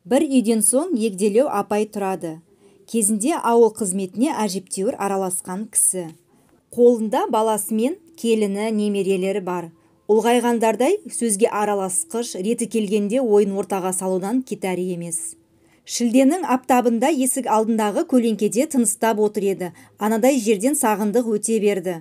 Бір үйден соң егделеу апай тұрады. Кезінде ауыл қызметіне әжептәуір араласқан кісі. Қолында баласы мен келіні, немерелері бар. Ұлғайғандардай сөзге араласқыш, реті келгенде ойын ортаға салудан кетәрі емес. Шілденің аптабында есік алдындағы көлеңкеде тыныстап отыр еді, анадай жерден Сағындық өте берді.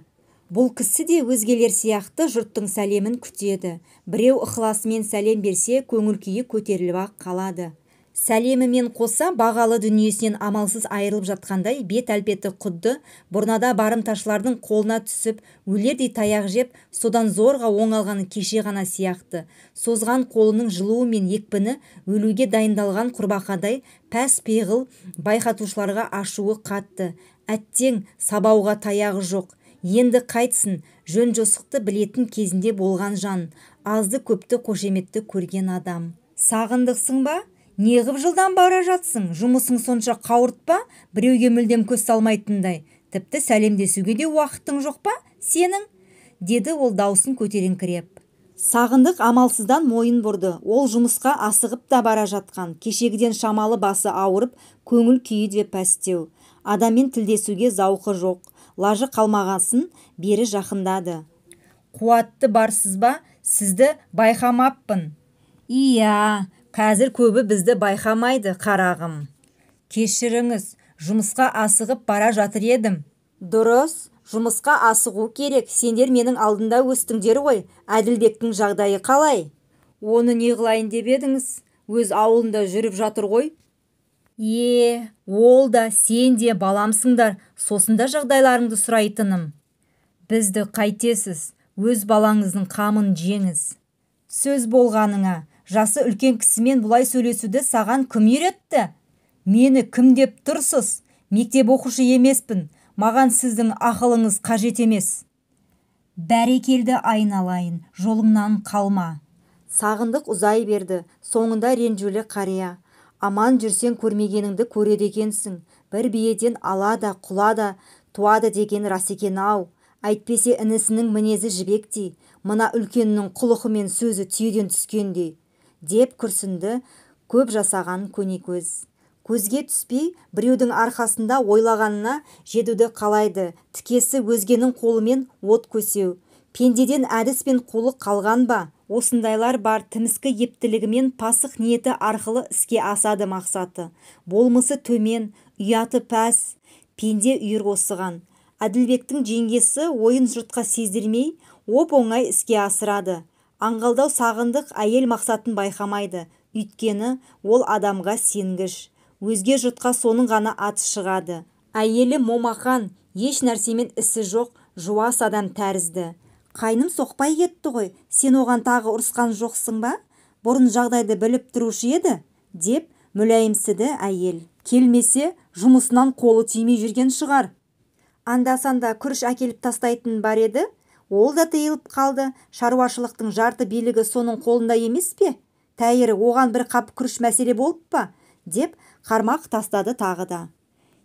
Бұл кісі де өзгелер сияқты жұрттың сәлемін күтеді. Біреу ықыласымен сәлем берсе, көңіл күйі көтеріліп-ақ қалады. Сәлемімен қоса бағалы дүниесінен амалсыз айырылып жатқандай бет әлпеті құдды бұрнада барымташылардың қолына түсіп, өлердей таяқ жеп, содан зорға оңалғаны кеше ғана сияқты. Созған қолының жылуы мен екпіні өлуге дайындалған құрбақадай пәс пиғыл байқатушыларға ашуы қатты. Әттең, сабауға таяғы жоқ. Енді қайтсын, жөн-жосықты білетін кезінде болған жан, азды-көпті қошеметті көрген адам. Сағындықсың ба? Неғып жылдам бара жатсың? Жұмысың сонша қауырт па? Біреуге мүлдем көз салмайтындай. Тіпті сәлемдесуге де уақытың жоқ па сенің? Деді ол даусын көтеріңкіреп. Сағындық амалсыздан мойын бұрды. Ол жұмысқа асығып та бара жатқан. Кешегіден шамалы басы ауырып, көңіл күйі де пәстеу. Адаммен тілдесуге зауқы жоқ. Лажы қалмағасын бері жақындады. Қуатты барсыз ба? Сізді байқамаппын. Иә, қазір көбі бізді байқамайды, қарағым. Кешіріңіз, жұмысқа асығып бара жатыр едім. Дұрыс, жұмысқа асығу керек. Сендер менің алдында өстіңдер ғой. Әділбектің жағдайы қалай? Оны не қылайын деп едіңіз? Өз ауылында жүріп жатыр ғой. Е, ол да, сен де баламсыңдар, сосын да жағдайларыңды сұрайтыным. Бізді қайтесіз, өз балаңыздың қамын жеңіз. Сөз болғаныңа, жасы үлкен кісімен бұлай сөйлесуді саған кім үйретті? Мені кім деп тұрсыз? Мектеп оқушы емеспін, маған сіздің ақылыңыз қажет емес. Бәрекелді айналайын, жолыңнан қалма. Сағындық ұзай берді, соңында ренжулі қария. Аман жүрсең көрмегеніңді көреді екенсің. Бір биеден ала да, құла да туады деген рас екен-ау. Әйтпесе інісінің мінезі жібектей, мына үлкеннің құлқы мен сөзі түйеден түскендей, деп күрсінді көп жасаған көнекөз. Көзге түспей, біреудің арқасында ойлағанына жетуді қалайды. Тікесі өзгенің қолымен от көсеу. Пендеден әдіс пен қулық қалған ба? Осындайлар бар тіміскі ептілігімен пасық ниеті арқылы іске асады мақсаты. Болмысы төмен, ұяты пәс, пенде үйір осыған. Әділбектің жеңгесі ойын жұртқа сездірмей, оп-оңай іске асырады. Аңғалдау Сағындық әйел мақсатын байқамайды. Өйткені ол адамға сенгіш. Өзге жұртқа соның ғана аты шығады. Әйелі момақан, еш нәрсемен ісі жоқ, жуас адам тәрізді. Қайным соқпай кетті ғой, сен оған тағы ұрысқан жоқсың ба? Бұрын жағдайды біліп тұрушы еді, деп мүләйімсіді әйел. Келмесе, жұмысынан қолы тимей жүрген шығар. Анда-санда күріш әкеліп тастайтын бар еді, ол да тыйылып қалды. Шаруашылықтың жарты билігі соның қолында емес пе? Тәйірі, оған бір қап күріш мәселе болып па? Деп қармақ тастады тағы да.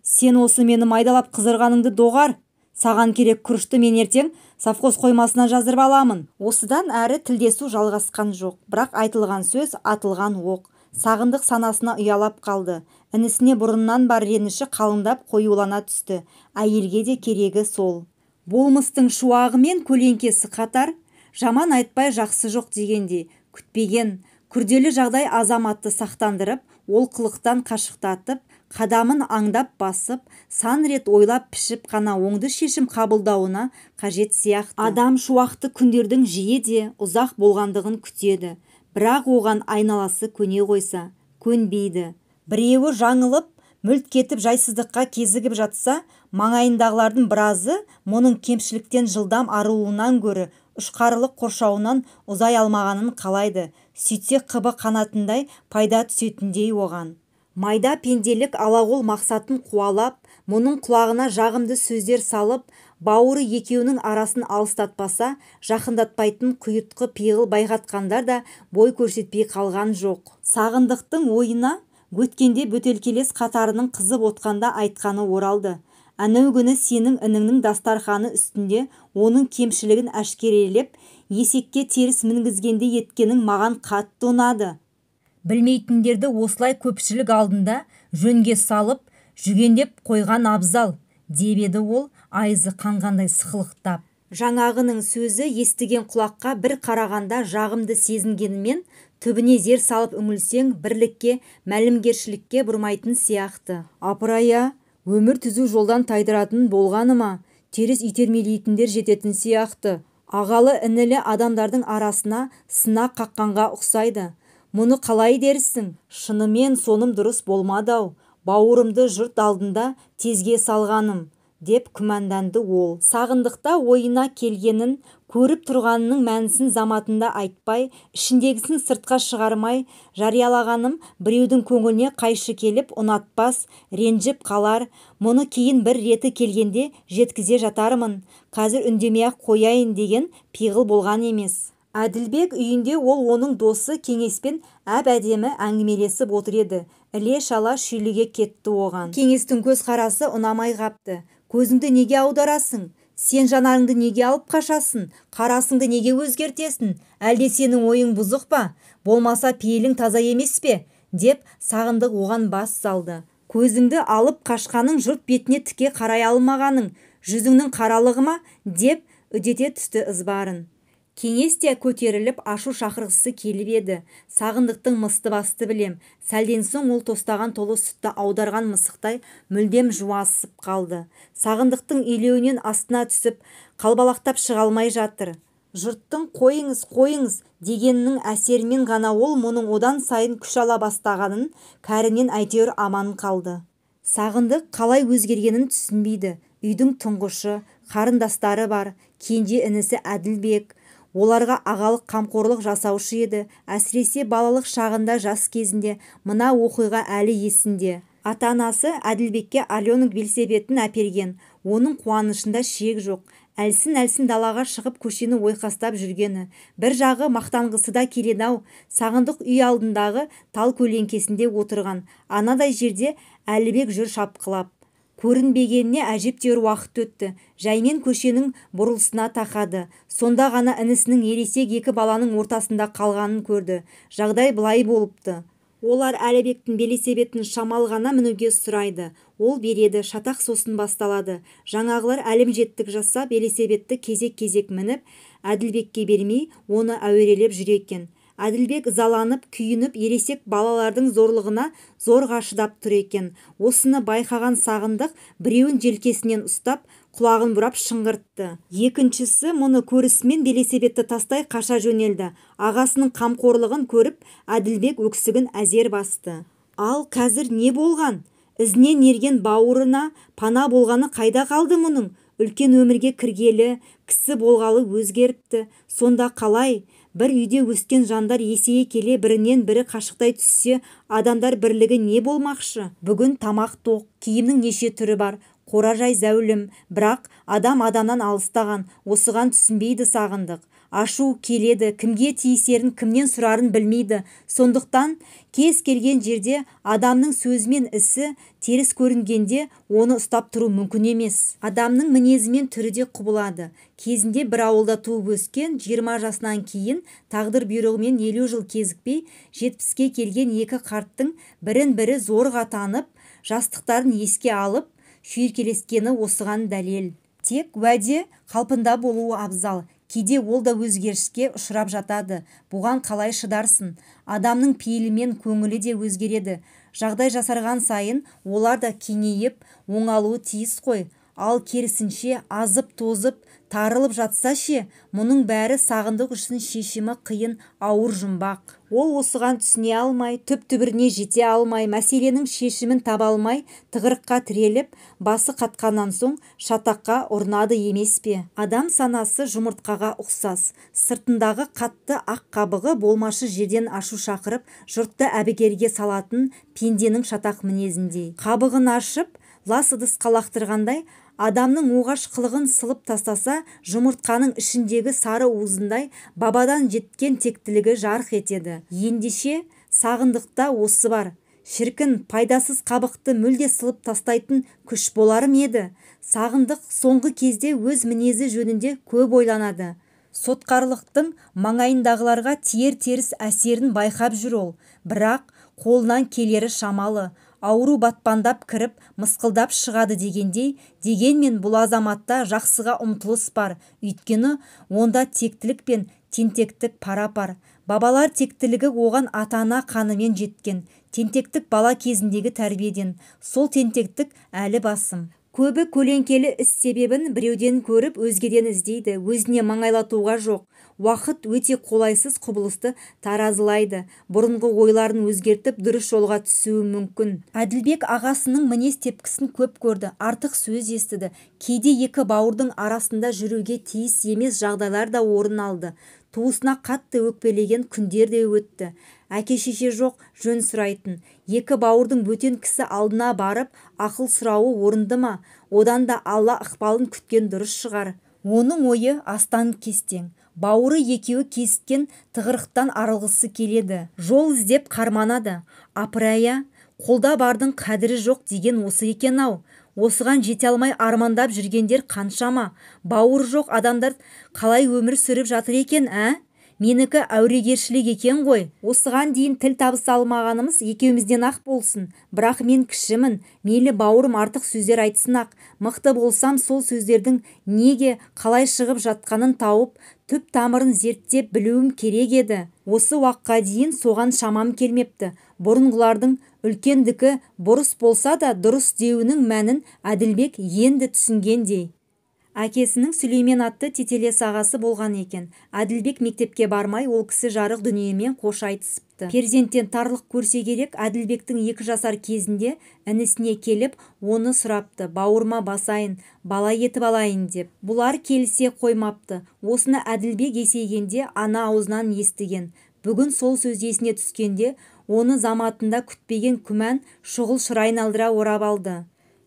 Сен осы мені майдалап қызырғаныңды доғар. Саған керек күрішті мен ертең совхоз қоймасынан жаздырып аламын. Осыдан әрі тілдесу жалғасқан жоқ, бірақ айтылған сөз атылған оқ. Сағындық санасына ұялап қалды. Інісіне бұрыннан бар реніші қалыңдап қоюлана түсті. Әйелге де керегі сол. Болмыстың шуағы мен көлеңкесі қатар, жаман айтпай жақсы жоқ дегендей, күтпеген күрделі жағдай азаматты сақтандырып, ол қылықтан қашықтатып, қадамын аңдап басып, сан рет ойлап пішіп қана оңды шешім қабылдауына қажет сияқты. Адам шуақты күндердің жиі де ұзақ болғандығын күтеді, бірақ оған айналасы көне қойса, көнбейді. Біреуі жаңылып, мүлт кетіп жайсыздыққа кезігіп жатса, маңайындағылардың біразы мұның кемшіліктен жылдам арылуынан гөрі ұшқарылық қоршауынан ұзай алмағанын қалайды. Сөйтсе қыбы қанатындай пайда түсетіндей оған. Майда пенделік алағол мақсатын қуалап, мұның құлағына жағымды сөздер салып, бауыры екеуінің арасын алыстатпаса, жақындатпайтын құйыртқы пиғыл байқатқандар да бой көрсетпей қалған жоқ. Сағындықтың ойына өткенде бөтелкелес қатарының қызып отқанда айтқаны оралды. Әнеу күні сенің ініңнің дастарханы үстінде оның кемшілігін әшкерелеп, есекке теріс мінгізгендей еткенің маған қатты ұнады. Білмейтіндерді осылай көпшілік алдында жөнге салып, жүгендеп қойған абзал, деп еді ол айызы қанғандай сықылықтап. Жаңағының сөзі естіген құлаққа бір қарағанда жағымды сезінгенімен, түбіне зер салып үңілсең, бірлікке, мәлімгершілікке бұрмайтын сияқты. Апырай-а, өмір түзу жолдан тайдыратын болғаны ма, теріс итермелейтіндер жететін сияқты. Ағалы-інілі адамдардың арасына сына қаққанға ұқсайды. Мұны қалай дерсің? Шынымен соным дұрыс болмады-ау, бауырымды жұрт алдында тезге салғаным, деп күмәнданды ол. Сағындықта ойына келгенін, көріп тұрғанының мәнісін заматында айтпай, ішіндегісін сыртқа шығармай жариялағаным біреудің көңіліне қайшы келіп, ұнатпас, ренжіп қалар. Мұны кейін бір реті келгенде жеткізе жатармын. Қазір үндемей-ақ қояйын деген пиғыл болған емес. Әділбек үйінде ол оның досы Кеңеспен әп-әдемі әңгімелесіп отыр еді. Іле-шала шүйліге кетті оған. Кеңестің көз қарасы ұнамай қапты. Көзіңді неге аударасың? Сен жанарыңды неге алып қашасың? Қарасыңды неге өзгертесің? Әлде сенің ойың бұзық па? Болмаса пейілің таза емес пе? Деп Сағындық оған бас салды. Көзіңді алып қашқаның жұрт бетіне тіке қарай алмағаның, жүзіңнің қаралығы ма? Деп үдете түсті ызбарын. Кеңес те көтеріліп ашу шақырғысы келіп еді. Сағындықтың мысты басты білем. Сәлден соң ол тостаған толы сүтті аударған мысықтай мүлдем жуасып қалды. Сағындықтың илеуінен астына түсіп, қалбалақтап шыға алмай жатыр. Жұрттың қойыңыз, қойыңыз дегенінің әсерімен ғана ол мұның одан сайын күш ала бастағанын кәрінен әйтеуір аман қалды. Сағындық қалай өзгергенін түсінбейді. Үйдің тұңғышы, қарындастары бар, кенже інісі Әділбек. Оларға ағалық қамқорлық жасаушы еді. Әсіресе балалық шағында, жас кезінде мына оқиға әлі есінде. Ата-анасы Әділбекке Орленок велосипедін әперген. Оның қуанышында шек жоқ. Әлсін-әлсін далаға шығып көшені ойқастап жүргені. Бір жағы мақтанғысы да келеді-ау. Сағындық үй алдындағы тал көлеңкесінде отырған. Анадай жерде Әлібек жүр шапқылап. Көрінбегеніне әжептәуір уақыт өтті. Жаймен көшенің бұрылысына тақады. Сонда ғана інісінің ересек екі баланың ортасында қалғанын көрді. Жағдай былай болыпты. Олар Әлібектің велосипедін шамалы ғана мінуге сұрайды. Ол береді, шатақ сосын басталады. Жаңағылар әлімжеттік жасап, велосипедті кезек-кезек мініп, Әділбекке бермей, оны әурелеп жүр екен. Әділбек ызаланып, күйініп, ересек балалардың зорлығына зорға шыдап тұр екен. Осыны байқаған Сағындық біреуін желкесінен ұстап, құлағын бұрап шыңғыртты. Екіншісі мұны көрісімен велосипедті тастай қаша жөнелді. Ағасының қамқорлығын көріп, Әділбек өксігін әзер басты. Ал қазір не болған? Ізінен ерген бауырына пана болғаны қайда қалды мұның? Үлкен өмірге кіргелі, кісі болғалы өзгеріпті. Сонда қалай? Бір үйде өскен жандар есейе келе бірінен бірі қашықтай түссе, адамдар бірлігі не болмақшы? Бүгін тамақ тоқ, киімнің неше түрі бар, қора жай зәулім, бірақ адам адамнан алыстаған, осыған түсінбейді Сағындық. Ашу келеді, кімге тиісерін, кімнен сұрарын білмейді. Сондықтан кез келген жерде адамның сөзі мен ісі теріс көрінгенде оны ұстап тұру мүмкін емес. Адамның мінезі мен түрі де құбылады. Кезінде бір ауылда туып өскен 20 жасынан кейін тағдыр бұйрығымен 50 жыл кезікпей 70-ке келген екі қарттың бірін-бірі зорға танып, жастықтарын еске алып, шүйіркелескені осыған дәлел. Тек уәде қалпында болуы абзал. Кейде ол да өзгеріске ұшырап жатады. Бұған қалай шыдарсың? Адамның пейілі мен көңілі де өзгереді. Жағдай жасарған сайын олар да кеңейіп, оңалуы тиіс қой. Ал керісінше азып-тозып, тарылып жатса ше, мұның бәрі Сағындық үшін шешімі қиын, ауыр жұмбақ. Ол осыған түсіне алмай, түп-түбіріне жете алмай, мәселенің шешімін таба алмай, тығырыққа тіреліп, басы қатқаннан соң шатаққа ұрынады емес пе? Адам санасы жұмыртқаға ұқсас. Сыртындағы қатты ақ қабығы болмашы жерден ашу шақырып, жұртты әбігерге салатын пенденің шатақ мінезіндей. Қабығын ашып, лас ыдысқа лақтырғандай, адамның оғаш қылығын сылып тастаса, жұмыртқаның ішіндегі сары уызындай бабадан жеткен тектілігі жарқ етеді. Ендеше Сағындықта осы бар. Шіркін, пайдасыз қабықты мүлде сылып тастайтын күш болар ма еді? Сағындық соңғы кезде өз мінезі жөнінде көп ойланады. Сотқарлықтың маңайындағыларға тиер теріс әсерін байқап жүр ол. Бірақ қолынан келері шамалы. Ауру батпандап кіріп, мысқылдап шығады дегендей, дегенмен бұл азаматта жақсыға ұмтылыс бар. Өйткені онда тектілік пен тентектік пара-пар. Бабалар тектілігі оған ата-ана қанымен жеткен. Тентектік бала кезіндегі тәрбиеден. Сол тентектік әлі басым. Көбі көлеңкелі іс себебін біреуден көріп, өзгеден іздейді, өзіне маңайлатуға жоқ. Уақыт өте қолайсыз құбылысты таразылайды. Бұрынғы ойларын өзгертіп, дұрыс жолға түсуі мүмкін. Әділбек ағасының мінез тепкісін көп көрді, артық сөз естіді. Кейде екі бауырдың арасында жүруге тиіс емес жағдайлар да орын алды. Туысына қатты өкпелеген күндер де өтті. Әке-шеше жоқ, жөн сұрайтын. Екі бауырдың бөтен кісі алдына барып, ақыл сұрауы орынды ма? Одан да Алла ықпалын күткен дұрыс шығар. Оның ойы астан-кестең. Бауыры екеуі кесіккен тығырықтан арылғысы келеді. Жол іздеп қарманады. Апырая, қолда бардың қадірі жоқ деген осы екен-ау. Осыған жете алмай армандап жүргендер қаншама? Бауыры жоқ адамдар қалай өмір сүріп жатыр екен, ә? Менікі әурегершілік екен ғой. Осыған дейін тіл табыса алмағанымыз екеумізден-ақ болсын. Бірақ мен кішімін, мейлі бауырым артық сөздер айтсын-ақ. Мықты болсам, сол сөздердің неге, қалай шығып жатқанын тауып, түп тамырын зерттеп білуім керек еді. Осы уақытқа дейін соған шамам келмепті. Бұрынғылардың үлкендікі бұрыс болса да дұрыс деуінің мәнін Әділбек енді түсінгендей. Әкесінің Сүлеймен атты тетелес ағасы болған екен. Әділбек мектепке бармай, ол кісі жарық дүниемен қош айтысыпты. Перзенттен тарлық көрсе керек, Әділбектің 2 жасар кезінде інісіне келіп, оны сұрапты, бауырыма басайын, бала етіп алайын деп. Бұлар келісе қоймапты. Осыны Әділбек есейгенде ана аузынан естіген. Бүгін сол сөз есіне түскенде, оны заматында күтпеген күмән шұғыл шырайын алдыра орап алды.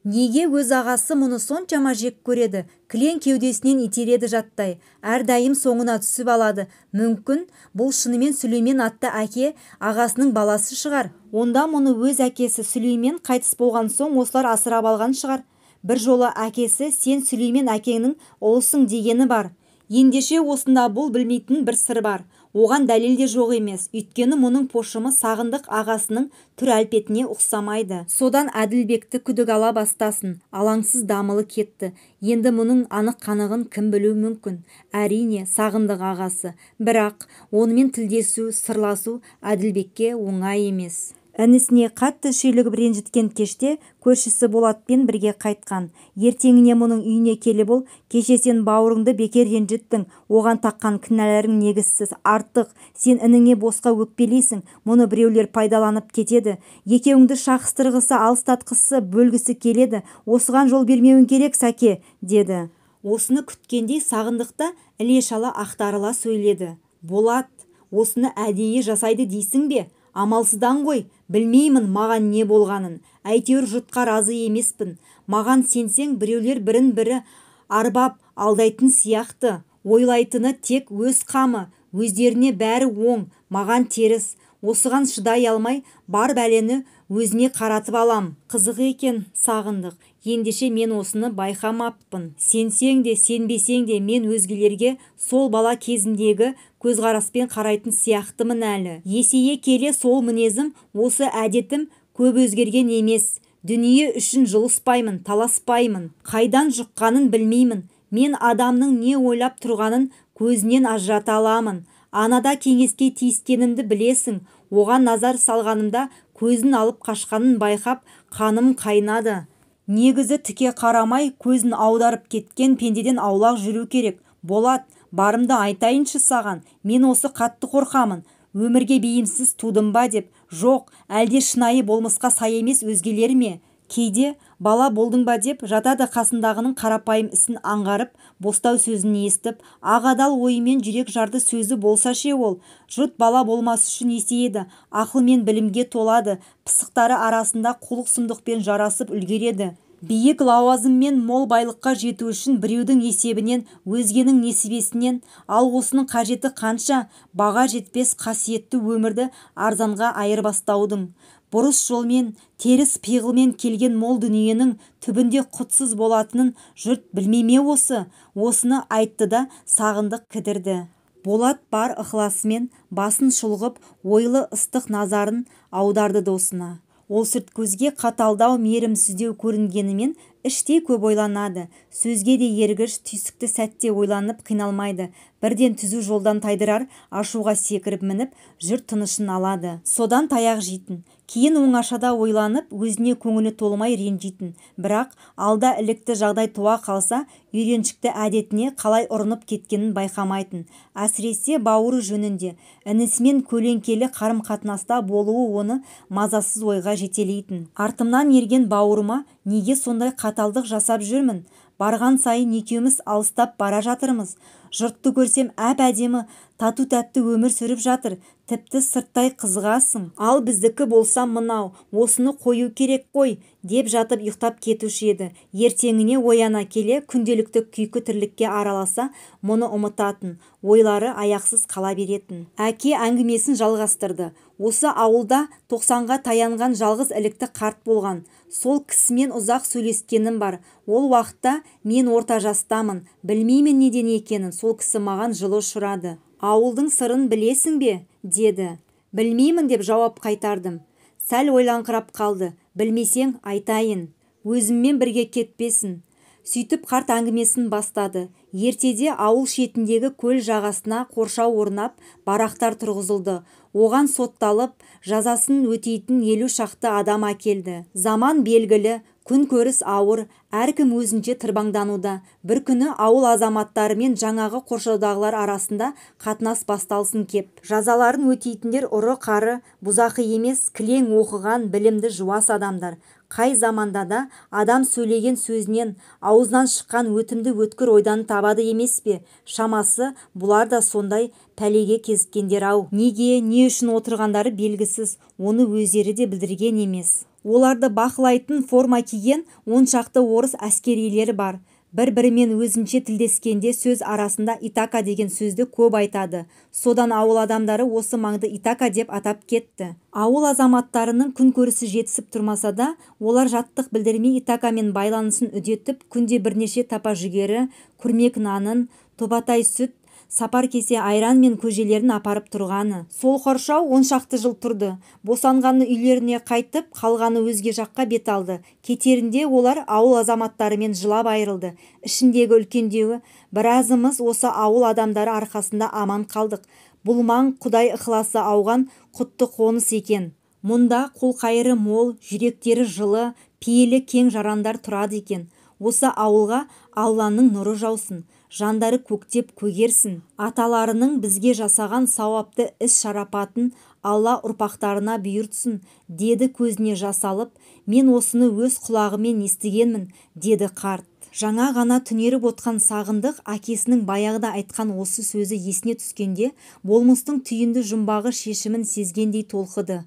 Неге өз ағасы мұны соншама жек көреді, кілең кеудесінен итереді жаттай, әрдайым соңына түсіп алады. Мүмкін, бұл шынымен Сүлеймен атты әке ағасының баласы шығар. Онда мұны өз әкесі Сүлеймен қайтыс болған соң осылар асырап алған шығар. Бір жолы әкесі сен Сүлеймен әкеңнің ұлысың дегені бар. Ендеше осында бұл білмейтін бір сыр бар. Оған дәлел де жоқ емес, өйткені мұның пошымы Сағындық ағасының түр әлпетіне ұқсамайды. Содан Әділбекті күдік ала бастасын, алаңсыз дамылы кетті. Енді мұның анық-қанығын кім білуі мүмкін? Әрине, Сағындық ағасы. Бірақ онымен тілдесу, сырласу Әділбекке оңай емес. Інісіне қатты шүйлігіп ренжіткен кеште көршісі Болатпен бірге қайтқан. Ертеңіне мұның үйіне келіп ол, кеше сен бауырыңды бекер ренжіттің, оған таққан кінәларың негізсіз, артық, сен ініңе босқа өкпелейсің, мұны біреулер пайдаланып кетеді. Екеуіңді шағыстырғысы, алыстатқысы, бөлгісі келеді, осыған жол бермеуің керек, Сәке, деді. Осыны күткендей Сағындықта іле-шала ақтарыла сөйледі. Болат, осыны әдейі жасайды дейсің бе? Амалсыздан ғой, білмеймін маған не болғанын. Әйтеуір жұртқа разы емеспін. Маған сенсең, біреулер бірін-бірі арбап алдайтын сияқты. Ойлайтыны тек өз қамы, өздеріне бәрі оң, маған теріс. Осыған шыдай алмай, бар бәлені өзіме қаратып алам. Қызық екен, Сағындық. Ендеше мен осыны байқамаппын. Сенсең де, сенбесең де, мен өзгелерге сол бала кезімдегі көзқараспен қарайтын сияқтымын әлі. Есейе келе сол мінезім, осы әдетім көп өзгерген емес. Дүние үшін жұлыспаймын, таласпаймын. Қайдан жұққанын білмеймін. Мен адамның не ойлап тұрғанын көзінен ажырата аламын. Анада кеңеске тиіскенімді білесің. Оған назар салғанымда көзін алып қашқанын байқап, қаным қайнады. Негізі тіке қарамай, көзін аударып кеткен пендеден аулақ жүру керек. Болат, барымды айтайыншы саған, мен осы қатты қорқамын. Өмірге бейімсіз тудым ба деп. Жоқ, әлде шынайы болмысқа сай емес өзгелер ме? Кейде бала болдың ба деп жатады қасындағының қарапайым ісін аңғарып, бостау сөзін естіп, ақ адал ойымен жүрек жарды сөзі болса ше ол. Жұрт бала болмас үшін есейеді, ақыл мен білімге толады, пысықтары арасында қулық сұмдықпен жарасып үлгереді. Биік лауазым мен мол байлыққа жету үшін біреудің есебінен, өзгенің несібесінен, ал осының қажеті қанша, баға жетпес қасиетті өмірді арзанға айырбастаудың. Бұрыс жолмен, теріс пиғылмен келген мол дүниенің түбінде құтсыз болатынын жұрт білмей ме осы? Осыны айтты да Сағындық кідірді. Болат бар ықыласымен басын шұлғып, ойлы ыстық назарын аударды досына. Ол сырт көзге қаталдау, мейірімсіздеу көрінгенімен іштей көп ойланады. Сөзге де ергіш, түйсікті сәтте ойланып қиналмайды. Бірден түзу жолдан тайдырар ашуға секіріп мініп, жұрт тынышын алады. Содан таяқ жейтін. Кейін оңашада ойланып, өзіне көңілі толмай ренжитін. Бірақ алда ілікті жағдай туа қалса, үйреншікті әдетіне қалай ұрынып кеткенін байқамайтын. Әсіресе бауыры жөнінде інісімен көлеңкелі қарым-қатынаста болуы оны мазасыз ойға жетелейтін. Артымнан ерген бауырыма неге сондай қаталдық жасап жүрмін? Барған сайын екеуміз алыстап бара жатырмыз. Жұртты көрсем әп-әдемі, тату-тәтті өмір сүріп жатыр. Тіпті сырттай қызығасың. Ал біздікі болса мынау, осыны қою керек қой, деп жатып ұйықтап кетуші еді. Ертеңіне ояна келе күнделікті күйкі тірлікке араласа, мұны ұмытатын, ойлары аяқсыз қала беретін. Әке әңгімесін жалғастырды. Осы ауылда 90-ға таянған жалғыз ілікті қарт болған. Сол кісімен ұзақ сөйлескенім бар. Ол уақытта мен орта жастамын. Білмеймін неден екенін, сол кісі маған жылы ұшырады. Ауылдың сырын білесің бе? Деді. Білмеймін деп жауап қайтардым. Сәл ойлаңқырап қалды. Білмесең, айтайын. Өзіммен бірге кетпесін. Сөйтіп қарт әңгімесін бастады. Ертеде ауыл шетіндегі көл жағасына қоршау орнап, барақтар тұрғызылды. Оған сотталып, жазасын өтейтін 50 шақты адам әкелді. Заман белгілі, күн көріс ауыр, әркім өзінше тырбаңдануда. Бір күні ауыл азаматтары мен жаңағы қоршаудағылар арасында қатынас басталсын кеп. Жазаларын өтейтіндер ұры-қары, бұзақы емес, кілең оқыған, білімді жуас адамдар. Қай заманда да адам сөйлеген сөзінен, аузынан шыққан өтімді өткір ойдан табады емес пе? Шамасы, бұлар да сондай пәлеге кезіккендер-ау. Неге, не үшін отырғандары белгісіз, оны өздері де білдірген емес. Оларды бақылайтын форма киген 10 шақты орыс әскерилері бар. Бір-бірімен өзінше тілдескенде сөз арасында Итака деген сөзді көп айтады. Содан ауыл адамдары осы маңды Итака деп атап кетті. Ауыл азаматтарының күнкөрісі жетісіп тұрмаса да, олар жаттық білдірмей Итакамен байланысын үдетіп, күнде бірнеше тапа жүгері, күрмек нанын, тобатай сүт, сапар кесе айран мен көжелерін апарып тұрғаны. Сол қоршау 10 шақты жыл тұрды. Босанғаны үйлеріне қайтып, қалғаны өзге жаққа бет алды. Кетерінде олар ауыл азаматтарымен жылап айырылды. Ішіндегі үлкендеуі, біразымыз осы ауыл адамдары арқасында аман қалдық. Бұл маң Құдай ықыласы ауған құтты қоныс екен. Мұнда қолқайыры мол, жүректері жылы, пейілі кең жарандар тұрады екен. Осы ауылға Алланың нұры жаусын, жандары көктеп көгерсін. Аталарының бізге жасаған сауапты іс шарапатын Алла ұрпақтарына бұйыртсын, деді көзіне жас алып. Мен осыны өз құлағыммен естігенмін, деді қарт. Жаңа ғана түнеріп отқан Сағындық әкесінің баяғыда айтқан осы сөзі есіне түскенде, болмыстың түйінді жұмбағы шешімін сезгендей толқыды.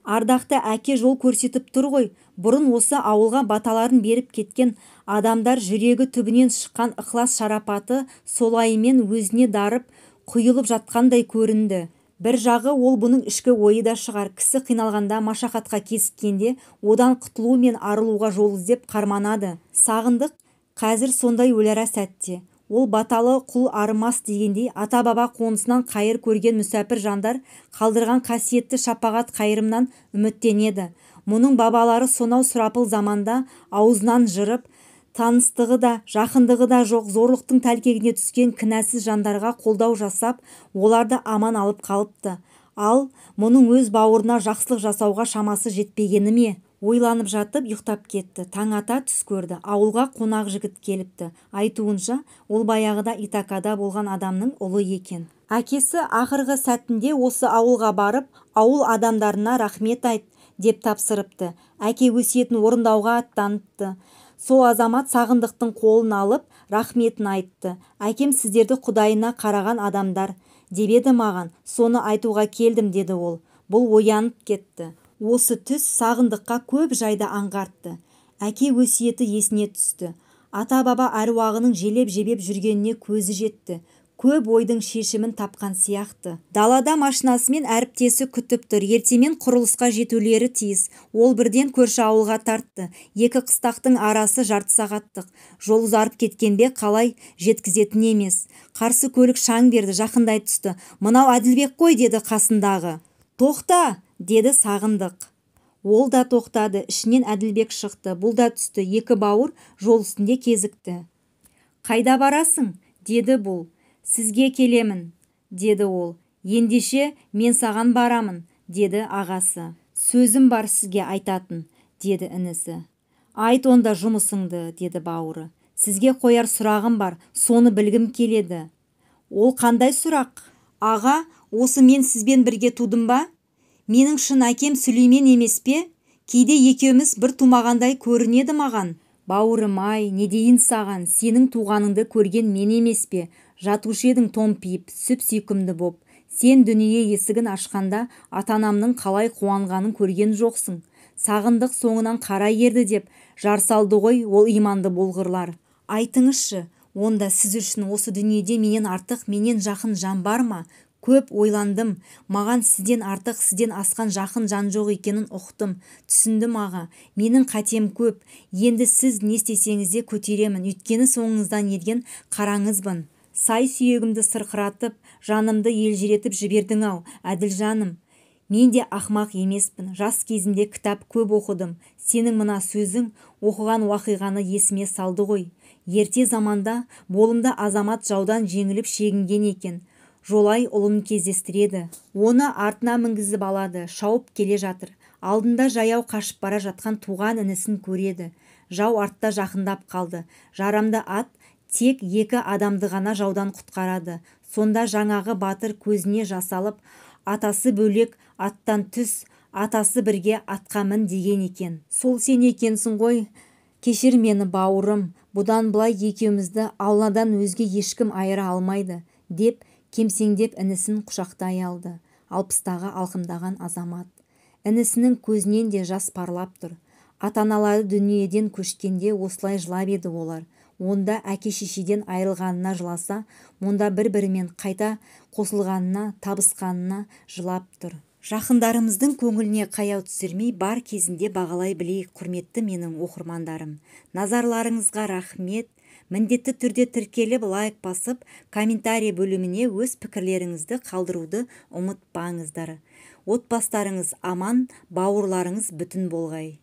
Ардақты әке жол көрсетіп тұр ғой. Бұрын осы ауылға баталарын беріп кеткен адамдар жүрегі түбінен шыққан ықылас шарапаты солайымен өзіне дарып, құйылып жатқандай көрінді. Бір жағы ол бұның ішкі ойы да шығар. Кісі қиналғанда, машақатқа кезіккенде одан құтылу мен арылуға жол іздеп қарманады. Сағындық қазір сондай өлара сәтте. Ол баталы құл арымас дегендей ата-баба қонысынан қайыр көрген мүсәпір жандар қалдырған қасиетті шапағат қайырымнан үміттенеді. Мұның бабалары сонау сұрапыл заманда аузынан жырып, таныстығы да, жақындығы да жоқ зорлықтың тәлкегіне түскен кінәсіз жандарға қолдау жасап, оларды аман алып қалыпты. Ал мұның өз бауырына жақсылық жасауға шамасы жетпегені ме? Ойланып жатып ұйықтап кетті. Таң ата түс көрді. Ауылға қонақ жігіт келіпті. Айтуынша, ол баяғыда Итакада болған адамның ұлы екен. Әкесі ақырғы сәтінде осы ауылға барып, ауыл адамдарына рахмет айт деп тапсырыпты. Әке өсиетін орындауға аттаныпты. Сол азамат Сағындықтың қолын алып, рахметін айтты. Әкем сіздерді құдайына қараған адамдар деп еді маған, соны айтуға келдім, деді ол. Бұл оянып кетті. Осы түс Сағындыққа көп жайды аңғартты. Әке өсиеті есіне түсті. Ата-баба әруағының желеп-жебеп жүргеніне көзі жетті. Көп ойдың шешімін тапқан сияқты. Далада машинасымен әріптесі күтіп тұр. Ертемен құрылысқа жетулері тиіс. Ол бірден көрші ауылға тартты. Екі қыстақтың арасы жарты сағаттық. Жол ұзарып кеткен бе, қалай, жеткізетін емес. Қарсы көлік шаң берді, жақындай түсті. Мынау Әділбек қой, деді қасындағы. Тоқта, деді Сағындық. Ол да тоқтады. Ішінен Әділбек шықты. Бұл да түсті. Екі бауыр жол үстінде кезікті. Қайда барасың? Деді бұл. Сізге келемін, деді ол. Ендеше мен саған барамын, деді ағасы. Сөзім бар сізге айтатын, деді інісі. Айт онда жұмысыңды, деді бауыры. Сізге қояр сұрағым бар, соны білгім келеді. Ол қандай сұрақ? Аға, осы мен сізбен бірге тудым ба? Менің шын әкем Сүлеймен емес пе? Кейде екеуміз бір тумағандай көрінеді маған. Бауырым-ай, не дейін саған, сенің туғаныңды көрген мен емес пе? Жатушы едің томпиып, сүп-сүйкімді боп. Сен дүние есігін ашқанда ата-анамның қалай қуанғанын көрген жоқсың. Сағындық соңынан қара ерді деп жар салды ғой ол иманды болғырлар. Айтыңызшы, онда сіз үшін осы дүниеде менен артық, менен жақын жан бар ма? Көп ойландым, маған сізден артық, сізден асқан жақын жан жоқ екенін ұқтым, түсіндім аға. Менің қатем көп, енді сіз не істесеңіз де көтеремін, өйткені соңыңыздан ерген қараңызбын. Сай сүйегімді сырқыратып, жанымды елжіретіп жібердің-ау, Әділжаным. Мен де ақмақ емеспін, жас кезімде кітап көп оқыдым. Сенің мына сөзің оқыған уақиғаны есіме салды ғой. Ерте заманда болымды азамат жаудан жеңіліп шегінген екен. Жолай ұлын кездестіреді. Оны артына мінгізіп алады, шауып келе жатыр. Алдында жаяу қашып бара жатқан туған інісін көреді. Жау артта жақындап қалды. Жарамды ат тек екі адамды ғана жаудан құтқарады. Сонда жаңағы батыр көзіне жасалып, атасы бөлек аттан түс, атасы бірге атқа мін деген екен. Сол сен екенсің ғой. Кешір мені, бауырым. Бұдан былай екеумізді Алладан өзге ешкім айыра алмайды, деп кемсеңдеп інісін құшақтай алды. 60-тағы алқымдаған азамат. Інісінің көзінен де жас парлап тұр. Ата-аналары дүниеден көшкенде осылай жылап еді олар. Онда әке-шешеден айырылғанына жыласа, мұнда бір-бірімен қайта қосылғанына, табысқанына жылап тұр. Жақындарымыздың көңіліне қаяу түсірмей, бар кезінде бағалай білейік, құрметті менің оқырмандарым. Назарларыңызға рахмет. Міндетті түрде тіркеліп, лайк басып, комментарий бөліміне өз пікірлеріңізді қалдыруды ұмытпаңыздар. Отбасыларыңыз аман, бауырларыңыз бүтін болғай.